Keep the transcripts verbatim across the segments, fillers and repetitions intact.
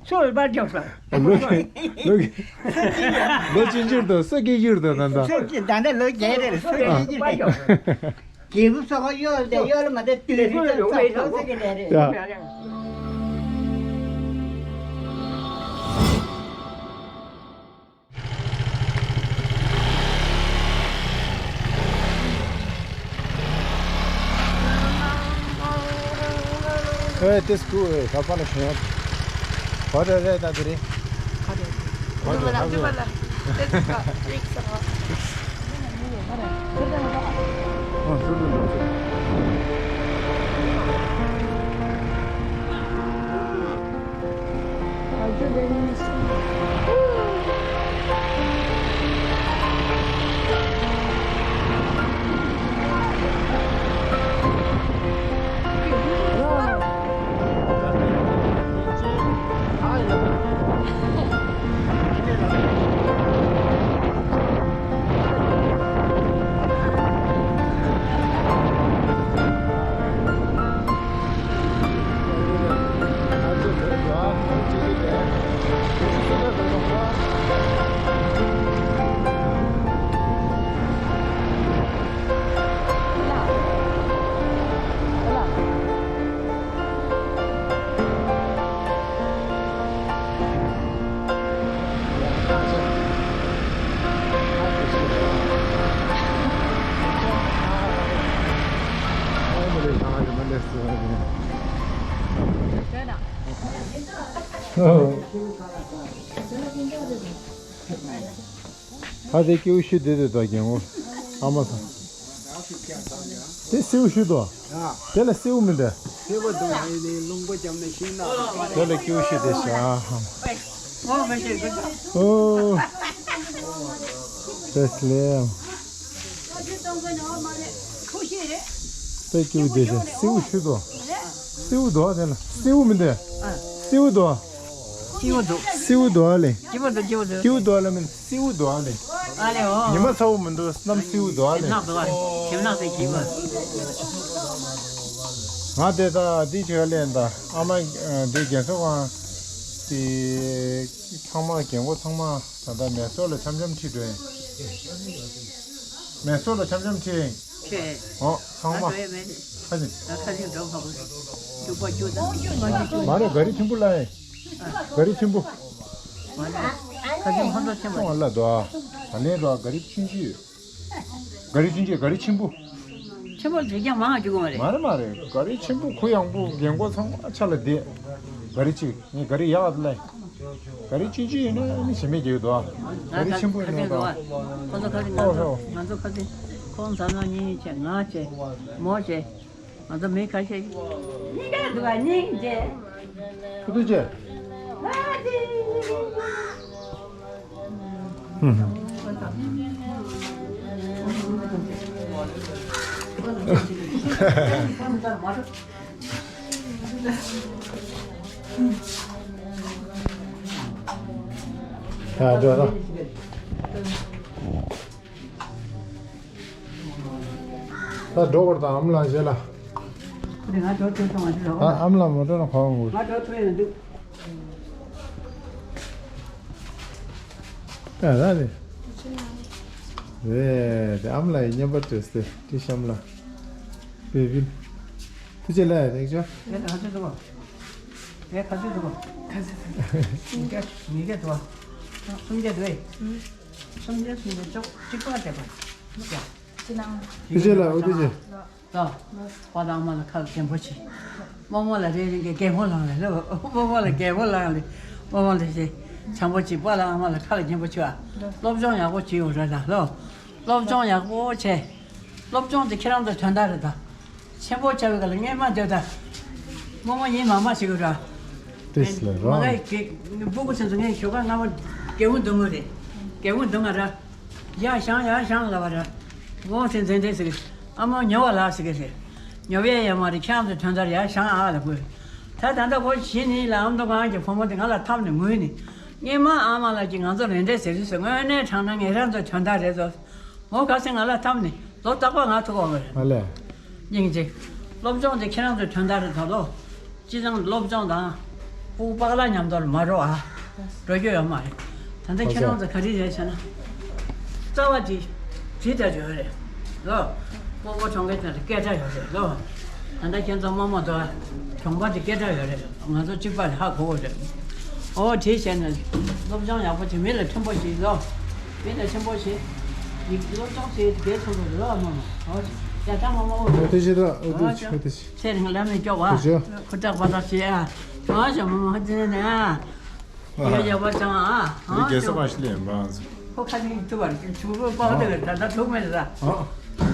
ཚུར་པར་འཇོག་སོང་། ལོ་ལོ་ལོ་ཅི་འགྱུར་དང་ས་ཀྱི་འགྱུར་དང་ད་ད། ཚུར་ད་ལྟ་ལོ་བརྒྱད་རེད། ཚུར་པར་འཇོག་སོང་། རྒྱལ་པོ་སོགས་གཡོ་དེ་གཡོ་ལ་མ་དེ་དུས་རིང་ཚ་ཚ་ཚ་ཟེར་གི་ནས་རེད། ཡ། ཨེ་ཏེ་སྐུ་ཨེ་ཁ་པ་ལ་ཤོང་། ག་རེ་རེད་ད་དེ་རེད། ག་རེ་རེད། ག་རེ་རེད། ཨ་ཟུར་ལ་འགྲོ་ཟུར་ལ་འགྲོ་ཟུར། ད་དེ་ཀེའུ་ཤུ་དེ་དེ་དོ་རྒན་གོ། ཨ་མ་ས། དེ་སེའུ་ཤུ་དོ། དེ་ལ་སེའུ་མི་འདྲ། སེའུ་དོ་ནི་ནི་རླུང་པོ་བརྒྱབ་ནས་ཤིང་ནགས་དེ་ལ་ཀེའུ་ཤུ་དེ་ཤ་ཨ་ཧམ། ཨོ། དེ་སླེ། དེ་ཀེའུ་དེ་ཤ་སེའུ་ཤུ་དོ། སེའུ་དོ་དེ་ལ་སེའུ་མི་འདྲ། སེའུ་དོ། སེའུ་དོ། སེའུ་དོ་ཨ་ལེ། སྐྱིད་པོ་འདུག་སྐྱིད་པོ་འདུག་སེའུ་དོ་ཨ་ལེ། སེའུ་དོ་ཨ་ལེ། ཨ་ལེ་ཨོ། ཉི་མ་ཚ་བོ་མི་འདུག་གནམ་སེའུ་དོ་ཨ་ལེ། ཁྱིམ་ནག་དོ་ཨ་ལེ། ཁྱིམ་ནག་དེ་སྐྱིད་པོ། ང་དེ་ད་འདི་ཆེ་ག་ལེན་ད་ཨ་མ་འདི་རྒན་ཚོ་གང་དེ་ཚང་མ་རྒན་གོག་ཚང་མ་ད་ལྟ་མེ་སོར་ལ་འཆམ་འཆམ་ཁྲིད་འགྲོ་ཡིན། མེ་སོར་ལ་འཆམ་འཆམ་ཁྲིད་ཡིན། ཁྱེད། ཨོ་ཚང་མ། ང་འགྲོ་ཡས་མེད། ཁ་ཅིག་ང་ཁ་ཅིག་འགྲོ་ཁག་པོ། རྒྱུག་པ་རྒྱུག་དང་། མ་རེད། ག་རི་ཆེན་པོ་ལ་ཡིན། ག་རི་ཆེན་པོ། ཁ་ཅིག་ཧོན་ཏོ་ཆེན་པོ། ལ་འགྲོ་ཨ། ད་ལན་འགྲོ་ཨ། ག་རི་ཆུང་ཆུང་ཡོད། ག་རི་ཆུང་ཆུང་། ག་རི་ཆེན་པོ། ཆེན་པོ་དེ་ཀྱང་མང་རྒྱུག་གི་མ་རེད། མ་རེད་མ་རེད། ག་རི་ཆེན་པོ་གུ་ཡངས་པོ་རྒན་གོག་ཚང་མ་ཆ་ལ་བསྡད། ག་རི་གཅིག་ངས་ག་རི་ཡག་ལ། ག་རི་ཆུང་ཆུང་ཡིན་ན་ནི་ཞེ་མེད་རྒྱག་གི་འདུག་ཨ། ག་རི་ཆེན་པོ་ཡིན་ན་ད། ཁོ་ཚོ་ཁ་ཅིག་ང་ཚོ་ང་ཚོ་ཁ་ཅིག་ཁོང་ཚང་ན་གཉིས་བྱས་ང་བྱས་མོ་བྱས། ང་ཚོ་མི་ཁ་ཤས་སྙིང་ག་འདུག་ག་སྙིང་རྗེ། ཐུགས་རྗེ་ཆེ། ཡ་འགྲོ་ད། ད་འགྲོ་བར་དང་ཨམ་ལགས་བཞེས་ལ། ཁོ་དེ་ང་འགྲོ་ཐུབ་སོང་ང་འགྲོ། ཨ་ཨམ་ལགས་མ་འགྲོ་ན་ཁོ་ངུ། ང་འགྲོ་ཐུབ་ཡོད་འདུག་ད་ར་ལེ། རེད་དེ་ཨམ་ལགས་ཡི་བརྙན་པར་བྲིས་ཏེ་ཏི་ཤམ་ལ། བེ་བིལ། ཐུགས་རྗེ་ལ་ཡ་ཐེག་ཆོ། ངས་ག་ཚོད་འདུག་གོ། ངས་ག་ཚོད་འདུག་གོ། ག་ཚོད་འདུག་ཉིས་བརྒྱ་ཉིས་བརྒྱ་འདུག་ག་སུམ་བརྒྱ་འདུག་གས། སུམ་བརྒྱ་སུམ་བརྒྱ་བཅུ་གཅིག་པ་བྱས་པ། ཡ། ཅི་ནང་། ཐུགས་རྗེ་ལ་འོ་ཐུགས་རྗེ། ལ། པ་དང་ཨ་མ་ལ་ཁ་ལ་གྱེན་པོ་བྱེད། རྨོ་མོ་ལ་རེ་རེ་གི་གད་མོ་ལངས་ལེ་ལོ། རྨོ་མོ་ལ་གད་མོ་ལངས་ལེ། རྨོ་མོ་ལ་ཞེ། བྱམས་པོ་བྱེད། པ་དང་ཨ་མ་ལ་ཁ་ལ་གྱེན་པོ་བྱེད་ཨ། སློབ་སྦྱོང་ཡག་པོ་བྱེད་ཡོད་རེད་ད་ལོ། སློབ་སྦྱོང་ཡག་པོ་བྱེད། སློབ་སྦྱོང་དེ་ཁྱེད་རང་ཚོའི་དོན་དག་རེད་ད། ཆེན་པོ་བྱ་བའི་སྐབས་ལ་སྔས་མ་སྡོད་ད། རྨོ་མོ་ཡིན་མ་མ་ཞིག་ར། ཏིས་ལ་རོ། མ་ག་གི་སྤུ་གུ་ཚོ་ངའི་ཞོགས་ཀ་སྔ་མོ་རྒྱལ་པོ་འདུག་མོ་རེད། རྒྱལ་པོ་འདུག་ང་ར། ཡར་བཞེངས་ཡར་བཞེངས་ལབ་པ་ར། འོ་དེ་འཛིན་འཛིན་ཟེར་གི། ཨ་མ་ཉོབ་པ་ལ་ཟེར་གི་རེད། ཉོབ་ཡས་ཡོད་མ་རེད། ཁྱེད་རང་ཚོའི་དོན་དག་ཡར་བཞེངས་ཨ་ལབ་དགོས། ད་ད་ལྟ་འོ་གཞི་ནས་ལ་ཨ་མདོ་སྒང་གི་བུ་མོ་དེ་ང་ལ་འཐམས་ནས་ངུས་ནས། སྔས་མ་ཨ་མ་ལགས་ཀྱིས་ང་ཚོ་རེ་འདྲེ་ཟེར་ཟེར། དངོས་གནས་དྲང་གནས་ངེད་རང་ཚོའི་དོན་དག་རེད་ཟེར། མོ་ག་ཚོད་ང་ལ་འཐམས་ནས་ལོ་རྟག་པར་ང་ཐུག་འོང་བ་རེད། ཨ་ལས། སྙིང་རྗེ། སློབ་སྦྱོང་དེ་ཁྱེད་རང་ཚོའི་དོན་དག་རེད་ད་ལོ། སྤྱི་བཏང་སློབ་སྦྱོང་དང་། ཕྲུ་གུ་པཱ་ལགས་མཉམ་དུ་ལ་མ་འགྲོ་ཨ། འགྲོ་རྒྱུ་ཡོད་མ་རེད། ད་ལྟ་ཁྱེད་རང་ཚོ་ག་རེ་རེད་བྱས་ན། རྩ་བ་དེ་དེ་ལྟ་ཡོད་རེད། ལོ། སྤོ་བོ་གྲོང་ཁྱེར་དེ་ལ་སྐད་གྲགས་ཡོད་རེད་ལོ། ད་ལྟ་ཁྱེད་ཚོ་དམའ་མོ་དང་གྲོང་པ་དེ་སྐད་གྲགས་ཡོད་རེད། ང་ཚོ་གཅིག་པ་ལ་ཧ་གོ་གི་རེད། ཨོ་དེ་བྱས་ན་སློབ་སྦྱོང་ཡག་པོ་བྱེད། མི་ལ་མཐུན་པོ་བྱེད་ལོ། མི་ལ་ཆེན་པོ་བྱེད། ཡིག་སློབ་སྦྱོང་བྱེད་དགེ་ཚོགས་པ་ལོ་དམའ་མོ། ཨོ་ཡ་ད་དམའ་མོ། ཨོ་དེ་བྱེད་ད། ཨོ་དེ་བྱེད། ཨོ་དེ་བྱེད། ཚེ་རིང་ལ་མི་སྐྱོ་བ། ཁུ་ཁྲག་པ་དག་བྱེད་ཨ། ཨོ་ཞོ་མོ་མོ་ཧ་ཙི་ནས་ཨ། ཡ་ཡ་བ་ཅང་ཨ། ཨ་རྒྱལ་ས་མ་ཤི་ལེ་མ། ཁོ་ཁ་ནི་ཐུ་བར་ཐུ་བར་པའོ་དེ་ད་ད་ཐུག་མེད་ལ།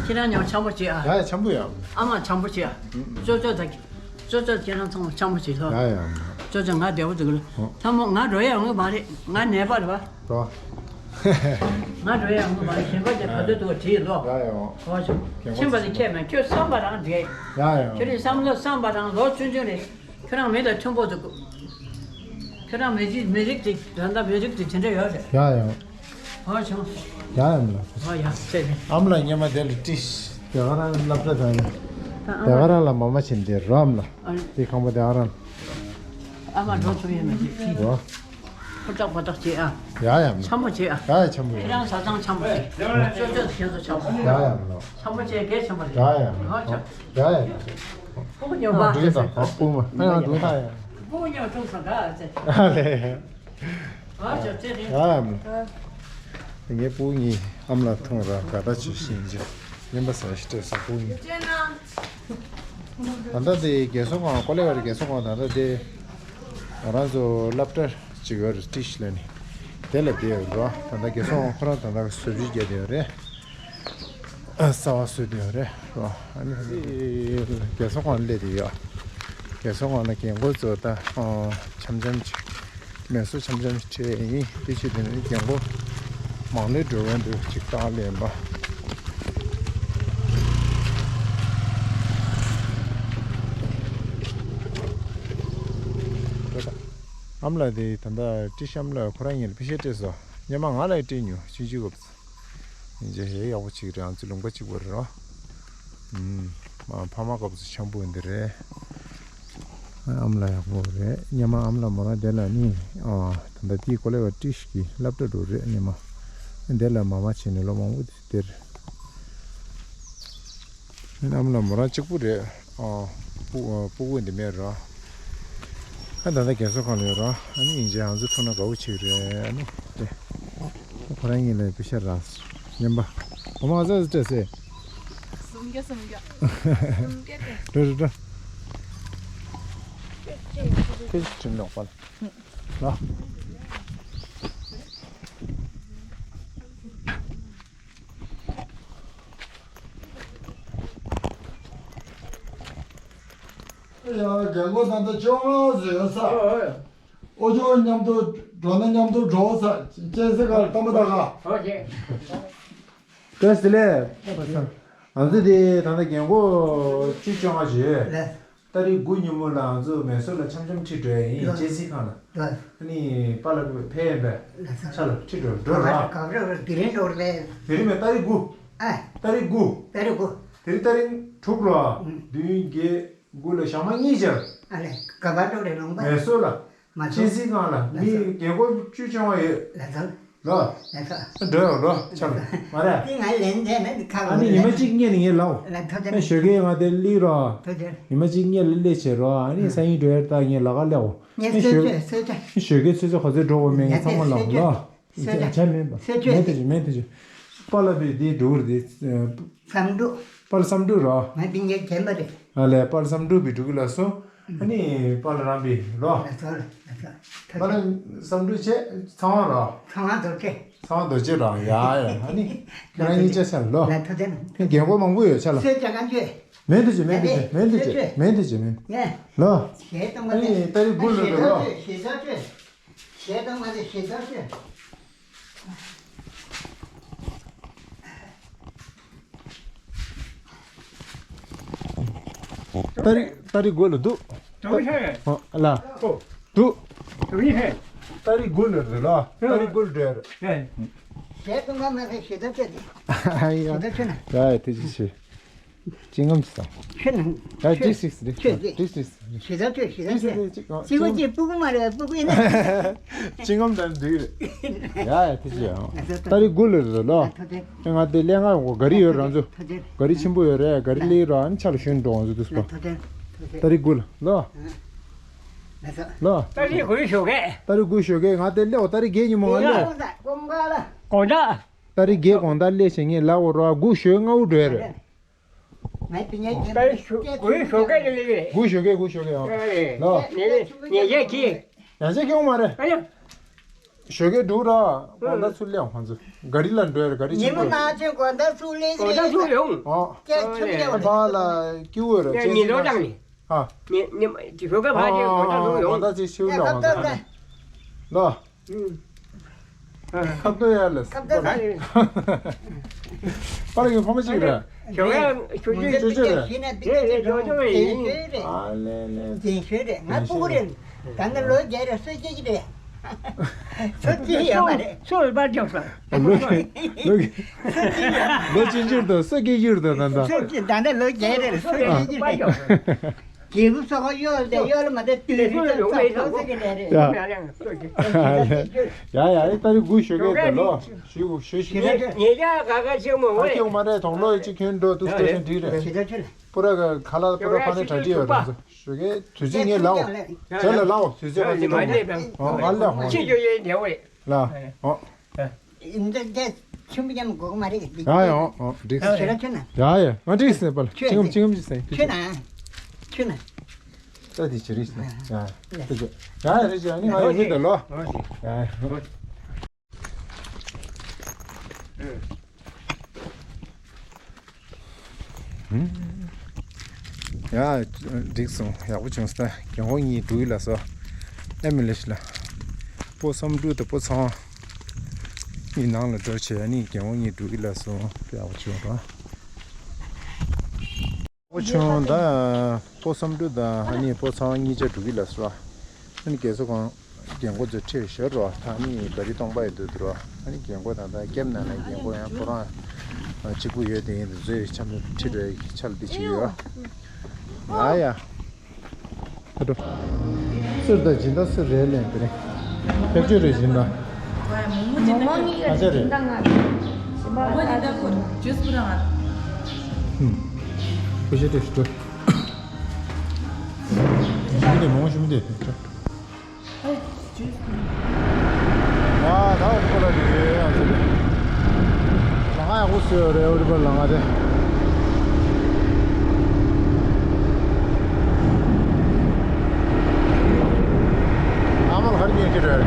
ཁྱེད་རང་ཉོ་འཆམ་པོ་བྱེད་ཨ། ཡ་ཡ་འཆམ་པོ་ཡ། ཨ་མ་འཆམ་པོ་བྱེད་ཨ། ཅོ་ཅོ་ད་ཅོ་ཅོ་ཁྱེད་རང་ཚང་མ་འཆམ་པོ་བྱེད་ལོ། ཡ་ཡ། ཅོ་ཅོ་ང་བདེ་པོ་འདུག་ལ། ཚང་མ་ང་འགྲོ་ཡ་ཡོང་གི་མ་རེད། ང་ནད་པ་རེད་པ། རོ། ང་འགྲོ་ཡ་ཡོང་གི་མ་རེད། གཞན་པ་ཅིག་ག་དུས་འདུག་བྲིས་ལོ། ཡ་ཡ། ཧོ་ཆོ། ཁྱིམ་པ་ལ་ཁྱད་མེད། ཁྱོད་བསམ་པ་རང་འདྲེ། ཡ་ཡ། ཁྱོད་རེ་བསམ་བློ་བསམ་པ་རང་ལོ་ཆུང་ཆུང་རེད། ཁྱོད་རང་མི་ལ་མཐུན་པོ་འདུག་ཁྱོད་རང་མི་རིགས་མི་རིགས་དེ་ད་ལྟ་མི་རིགས་དེ་དེ་འདྲ་ཡོད་རེད། ཡ་ཡ། ཧོ་ཆོ། ཡ་ཡ་མ་ལ། ཧོ་ཡ་ཚེ་རིང་། ཨ་མ་ལགས་སྔོན་མ་དེ་ལ་ཀྲིས་དེ་ག་རང་སློབ་གྲྭ་དང་། དེ་ག་རང་ལ་མ་མ་བྱིན་དེ་རོ་ཨ་མ་ལགས། དེ་ཁང་པ་དེ་ག་རང་། ཨ་མ་འགྲོ་ཐུབ་ཡོད་མ་རེད། རོ། ཧུར་ཐག་པ་ཐག་བྱེད་ཨ། ཡ་ཡ་མ། འཆམ་པོ་བྱེད་ཨ། ཡ་ཡ་འཆམ་པོ་ཡ། ཁྱེད་རང་བཟའ་ཚང་འཆམ་པོ་བྱེད། ཅོ་ཅོ་ཁྱེད་ཚོ་འཆམ་པོ་བྱེད། ཡ་ཡ་མ་ལོ། འཆམ་པོ་བྱེད། གལ་ཆེན་པོ་རེད། ཡ་ཡ་མ། ཧོ་ཆོ། ཡ་ཡ། སྤུ་གུ་ཉོ་བ། འགྲིག་ད། ཨ་སྤུ་གུ་མ་ཨ་ཡང་འགྲིག་ད་ཡ། སྤུ་གུ་ཉོ་ཐུབ་སོང་ག་ཨ་ཙེ། ཨ་ལེ། ཨ་ཅོ་ཙེ་རེད། ཡ་ཡ་མ་ལོ། ངའི་སྤུ་གུ་གཉིས་ཨ་མ་ལགས་མཐོང་ར་དགའ་ད་ཆུ་ཤིང་ཅི་ཉན་པ་ཟ་ཞིག་སྤྲད་སོང་སྤུ་གུ་གཉིས། ད་ལྟ་དེ་རྒས་གསོ་ཁང་ཀོ་ལེ་བར་རྒས་གསོ་ཁང་ད་ལྟ་དེ་ང་རང་ཚོ་སློབ་གྲྭ་ཅིག་ཡོད་རེད། ཏིཤ་ལབ་ནི་དེ་ལ་བསྡད་ཡོད་རེད་པ། ད་ལྟ་རྒས་གསོ་ཁང་ཁོ་རང་ད་ལྟ་བཟོ་བཅོས་བརྒྱབ་བསྡད་ཡོད་རེད། གསར་པ་བཟོས་བསྡད་ཡོད་རེད་པ། ཨ་ནི་རྒས་གསོ་ཁང་སླེབས་བསྡད་ཡོད། རྒས་གསོ་ཁང་ལ་རྒན་འཁོགས་ཚོ་ད་འཆམ་འཆམ་ཅིག་མེ་སོ་འཆམ་འཆམ་ཅིག་སྤྲད་ཡིན། དེ་ཕྱིར་དེ་ནི་རྒན་འཁོགས་མང་ལས་འགྲོ་བའི་འདུག་ཅིག་བཏང་ལེན་པ། ཨ་མ་ལགས་དེ་ད་ལྟ་ཏི་ཤམ་ལ་ཁོ་རང་ཉིད་ལ་པི་ཤ་སྤྲད་སོང་། སྔོན་མ་ང་ལ་སྤྲད་མྱོང་ཆུང་ཆུང་སྐབས་སུ། ཡིན་ཅེ་ཧེ་ཡག་པོ་ཅིག་རེད། ང་ཚོ་ལུང་པ་གཅིག་པ་རེད་རོ། ཨུམ། ཕ་མ་སྐབས་སུ་འཆམ་པོ་འདི་རེད། ཨ་མ་ལགས་ཡག་པོ་རེད། སྔོན་མ་ཨ་མ་ལགས་མོ་རང་དེ་ལ་ནི་ཨ་ད་ལྟ་དེའི་ཀོ་ལེ་བ་ཏིཤ་གི་སློབ་གྲྭ་འགྲོ་རེད། སྔོན་མ་དེ་ལ་མ་མ་བྱས་ནས་ལོ་མང་པོ་དེར། ཨ་མ་ལགས་མོ་རང་གཅིག་པུ་རེད། ཨ་སྤུ་སྤུ་གུ་འདི་མེད་རོ། ཨ་ད་ལྟ་རྒན་གསོ་ཁང་ལ་ཡོད་རོ། ཨ་ནི་ཡིན་ཅེ་ང་ཚོ་ཐུག་ན་དགའ་པོ་ཅིག་རེད། ཨ་ནི་དེ་ཁོ་རང་ཉིད་ལ་པི་ཤ་རག་སྙམ་པ། འོ་མ་ཟ་ཟ་སྤྲད་སེ། སུམ་བརྒྱ་སུམ་བརྒྱ། སུམ་བརྒྱ་སྤྲད། འགྲོ་འགྲོ་འགྲོ། ཁྱེད་ཀྱི་དྲིན་ལོག་པ་ལ། ལ། ཡ་རྒན་གོག་ད་ལྟ་བཅོ་ལྔ་ཟེར་ས། ཨོ་ཅོ་མཉམ་དུ་འགྲོ་ན་མཉམ་དུ་འགྲོ་ས་ཅན་སེ་ག་ལ་ཏམ་པ་ད་ག་ཨོ་ཁེ། བཀྲ་ཤིས་བདེ་ལེགས། ང་ཚོ་དེ་ད་ལྟ་རྒན་གོག་བཅུ་བཅོ་ལྔ་བྱོས། ལགས། ཏ་རིག་དགུ་ཉིན་མོ་ལ་ང་ཚོ་མེ་སོར་ལ་འཆམ་འཆམ་ཁྲིད་འགྲོ་ཡ་ཡིན། ལགས། ཅན་སེ་ཁང་ལ། ལགས། ཨ་ནི་པཱ་ལགས་ཕེབས་ཡིན་པས། ལགས་སོ། ཆ་ལ་ཁྲིད་འགྲོ་འགྲོ་ར། ག་རེ་རེད། དེ་རིང་འགྲོ་རེད། དེ་རིང་མེད་ཏ་རིག་དགུ། ཨ། ཏ་རིག་དགུ། ཏ་རིག་དགུ། དེ་རིང་ཏ་རིག་དྲུག་ར། ཨུམ། བདུན་བརྒྱད་དགུ་ལ་ཞག་མ་གཉིས་བརྒྱབ། ཨ་ལས་ག་པར་འགྲོ་རེད་ལུང་པ། མེ་སོར་ལ། མ་ཅན་སེ་ཁང་ལ་མི་རྒན་གོག་བཅུ་བཅོ་ལྔ་ཡོད། ལགས་སོ། ལ། ལགས་སོ། འགྲོ་ཡོང་རོ་ཆ་ལ་མ་རེད། དེ་ང་ལན་འདས་མེད་ཁ། ཨ་ནི་ཉི་མ་གཅིག་སྔོན་ནས་ངས་ལབ། ལགས་ཐུགས་རྗེ་ཆེ། ཨ་ཞོགས་ཀས་ང་དེ་སླེབས་རོ། ཐུགས་རྗེ་ཆེ། ཉི་མ་གཅིག་སྔོན་ལ་སླེབས་བྱས་རོ། ཨ་ནི་ཨ་སང་ཉིན་འགྲོ་ཡ་ད་ངས་ལ་ཁ་སླེབས་འོ། ངས་ཨ་ཞོགས་ཞོགས་ཀས་ཚོད་ཆ། ཨ་ཞོགས་ཀས་ཚོད་ཆ་ག་ཚོད་འགྲོ་དགོས་མེད་ངས་ཚང་མ་ལབ་ལ། ཚོད་ཆ། ཆ་མེད་པ། ཚོད་ཆ། མེད་དེ་ཆུ་མེད་དེ་ཆུ། པཱ་ལགས་པས་དེ་འགྲོ་གི་རེད། བསམ་འགྲུབ། པཱ་ལགས་བསམ་འགྲུབ་རོ། ང་སྤུན་ཀྱག་རྒན་པ་རེད། ཨ་ལས་པཱ་ལགས་བསམ་འགྲུབ་པའི་འགྲོ་གི་ལ་སོང་། ཨ་ནི་པཱ་ལགས་རང་པའི་རོ། ལགས་སོ་ལགས་སོ། པཱ་ལགས་བསམ་འགྲུབ་བྱས་ཚངས་དབང་རོ། ཚངས་དབང་རྡོ་རྗེ། ཚངས་དབང་རྡོ་རྗེ་རོ། ཡ་ཡ། ཨ་ནི་ཁྱེད་རང་གཉིས་ཆ་ཆ་ལོ། ལགས་ཐུགས་རྗེ་ཆེ། རྒན་གོག་མང་པོ་ཡོད་ཆ་ལ། སོས་ཀྱང་གང་བྱོས། མེད་དུ་ཆེ་མེད་དུ་ཆེ་མེད་དུ་ཆེ་མེད་དུ་ཆེ་མེད། ལོ། ཞེས་གཏོང་བ་ཨ་ནི་ཏ་རིག་དགུ་ལོ་རེད་ལོ། ཞེས་གཏོང་བ་ཞེས་གཏོང་བ། ཏ་རིག་ཏ་རིག་དགུ་ལ་འདུག་ཏ་རིག་དགུ་ལ་འགྲོ་རེད་ལ། ཏ་རིག་དགུ་ལ་འགྲོ་རེད། ཞེས་གཏོང་བ་མ་ཟད་ཞེས་གཏོང་བྱེད་དེ། ཨ་ཡ། ཞེས་གཏོང་བྱེད་ན། ཡ་ཡ་དེ་ཅི་ཞེས། ཅི་ངམ་ཅི་སང་། ཁྱོད་ནང་། ཡ་ཏིས་ཏིས་ཏིས་ཁྱོད་ཏིས་ཏིས་ཏིས། ཞེ་ད་ཁྱོད་ཞེ་ད་ཏིས་ཁྱོད། ཏིས་ཏིས་ཅི་ཅི་གོ་ཅི་སྤུ་གུ་མ་རེད་སྤུ་གུ་ཡིན་ན། ཅི་ངམ་དང་འདུས་རེད། ཡ་ཡ་ཏིས་ཅི་ཡ། ཏ་རིག་དགུ་ལ་རེད་ལོ། ང་ཏི་ལས་ང་གོ་ག་རི་ཡོད་རང་ཚོ། ག་རི་ཆེན་པོ་ཡོད་རེད། ག་རི་ལི་རོ་ཨན་ཆ་ལ་ཞོན་འགྲོ་ང་ཚོ་དུས་པ། ཏ་རིག་དགུ་ལ་ལོ། ལོ། ཏ་རིག་དགུའི་ཞོགས་ཀས། ཏ་རིག་དགུའི་ཞོགས་ཀས་ང་ཏི་ལེའོ་ཏ་རིག་བརྒྱད་ཉིན་མོ་ང་ལེའོ། དགོངས་དག། ཏ་རིག་བརྒྱད་དགོང་དག་སླེབས་ཤིང་ངས་ལབ་འོ་རོ་དགུ་ཞོགས་སྔ་བོ་འགྲོ་ཡ་རེད། ད་ཞུ་དགུའི་ཞོགས་ཀས་ལ་སླེབས་རེད། དགུ་ཞོགས་ཀས་དགུ་ཞོགས་ཀས་ཨང་། ལོ། ཉེ་ཉེ་ཉེ་ཁྱི། ཡང་ཅིག་ཁྱོད་མ་རེད། ཨ་ཡ། ཞོགས་ཀས་འགྲོ་ར་དགོང་དག་ཚུར་སླེབས་ཨང་ང་ཚོ་ག་རི་ལ་འགྲོ་ཡ་རེད། ག་རི་ཆེན་པོ་རེད། ཉི་མ་མ་ཆེན་དགོང་དག་ཚུར་སླེབས་དགོང་དག་ཚུར་སླེབས་ཨང་། ཨོ། སྐད་ཆ་མི་བ་ལ་སྐྱིད་པོ་རེད། ཉི་ལོ་དང་ནི། ཨ། ཉི་ཉི་ཞོགས་ཀས་ཕར་ཆེན་དགོང་དག་ཚུར་ཡོང་། དགོང་དག་ཅིག་ཤིའུ་ལ་ཨང་ལོ། ཁབ་ཏོ་ཡ་ལ། ཁབ་ཏོ་ཡ། པར་གྱི་ཕ་མ་ཅིག་རེད། ཞོགས་ཀས་ཆུ་ཆུ་ཆུ་ཆུ་རེད། ཞིག་ན་དེ་དེ་ཞོགས་ཀས་ཡིན། ཨ་ལེ་ལེ། རྒན་ཤོས་རེད། ང་སྤུ་གུ་རེད། ད་ནི་ལོ་བརྒྱད་རེད། སུ་སྐྱེ་གི་རེད། སུ་སྐྱེ་ཡོད་མ་རེད། སུ་པར་རྒྱག་ས། ལོ་ལོ་ལོ་ཆུང་ཆུང་དང་སུ་སྐྱེ་ཡོད་དང་ད་ད། སུ་སྐྱེ་ད་ནི་ལོ་བརྒྱད་རེད། སུ་སྐྱེ་གི་རེད། རྒྱལ་པོ་སོགས་གཡོ་ལ་གཡོ་ལ་མ་དེ་དུས་རི་ཡོང་མེད་ཐོག་ཟེར་གི་ནས་རེད། ཡ་ཡ་ཡ་ཡ། ད་རི་དགུ་ཞོགས་ཀས་དེ་ལོ་ཞུ་ཞུ་ཞུ། ཉེ་ཉེ་ཆ་ག་ག་ཆེན་མོ་ཨ་ཝེ། ཁྱོད་མ་རེད། དོག་ལོ་ཅིག་ཁྱོད་འགྲོ་དུས་སྟོད་ཤིང་འདི་རེད། ཞེ་དྲག་ཆེ་ལ། པུ་ར་ག་ཁ་ལག་པུ་ར་ཕ་ནས་གྲ་སྒྲིག་ཡོད་རང་ཚོ་ཞོགས་ཀས་དུས་ཚོད་ངས་ལའོ་ཟེར་ལ་ལའོ་དུས་ཚོད་ང་ཚོ་ལའོ་ཨ་ལ་ཧོ་ཅི་ཡོད་ཡོད་འདྲ་བོ་རེད། ལ་ཨོ། འདི་འདི་ཆུམ་ཡམ་གོག་མ་རེད་འདི། ཡ་ཡ་ཨོ་ཨོ་འགྲིག་སོང་། ཁྱེད་རང་ཁྱོད་ན། ཡ་ཡ་ང་འགྲིག་སོང་པ་ལ། ཁྱོད་ཅིང་ཅིང་ཅི་སེ་ཁྱོད་ན། ཁྱོད་ན། ད་འདི་ཅི་རིགས་སེ་ཡ་ཡ་ཡ་རེད་ཅི་ཨ་ནི་ང་ཡོད་མི་འདུག་ལོ། ཡ་ཡ། ཡ། འགྲིག་སོང་། ཡག་པོ་བྱུང་སོང་། རྒན་གོག་གཉིས་འགྲོ་གི་ལ་སོ། ཨེ་མི་ལེ་ཤི་ལ། སྤོ་བསམ་འགྲུབ་དང་སྤོ་ཚང་གཉིས་ནང་ལ་འགྲོ་བྱས་ནི་རྒན་གོག་གཉིས་འགྲོ་གི་ལ་སོ། ཡག་པོ་བྱུང་ར། སྤོ་ཆུང་དང་སྤོ་བསམ་འགྲུབ་དང་ཨ་ནི་སྤོ་ཚང་གཉིས་ཆ་འགྲོ་གི་ལ་སོ། ཨ་ནི་རྒན་གོག་ཚོ་གང་། རྒན་གོག་ཚོ་ཁྲིད་ཞོར་རོ། ད་ནི་ག་རི་སྟོང་པ་ཡི་འདུག་འདུག་རོ། ཨ་ནི་རྒན་གོག་དང་ད་སྐེམ་ནང་ལ་རྒན་གོག་ཡང་ཁོ་རང་གཅིག་པུ་ཡོད་དེ་ཡིན་དུ་མཛོད་ཆམ་ཁྲིད་རོ་ཡི་ཆ་ལ་འདི་ཅིག་ཡོད། ང་ཡ། ད་འགྲོ། སུར་ད་སྦྱིན་བདག་སུ་རེད་ལན་དེ་རེད། ཕེབས་ཆོས་རེད་སྦྱིན་བདག་ཨ་ཅག་རེད། ཧུམ། ཁུ་ཤེ་ཏེ་ཤི་ཏོ། ཞུ་མི་དེ་མོ་ཞུ་མི་དེ། ཨ། ད་འོ་ཁོ་ལ་ཡོད་ཡ་ཟེར། ལ་ང་ཡག་པོ་བཟོས་ཡོད་རེད། འོ་རི་བར་ལ་ང་དེ། ཨ་མ་ལ་ག་རེ་ཉོས་ཀྱི་རེད།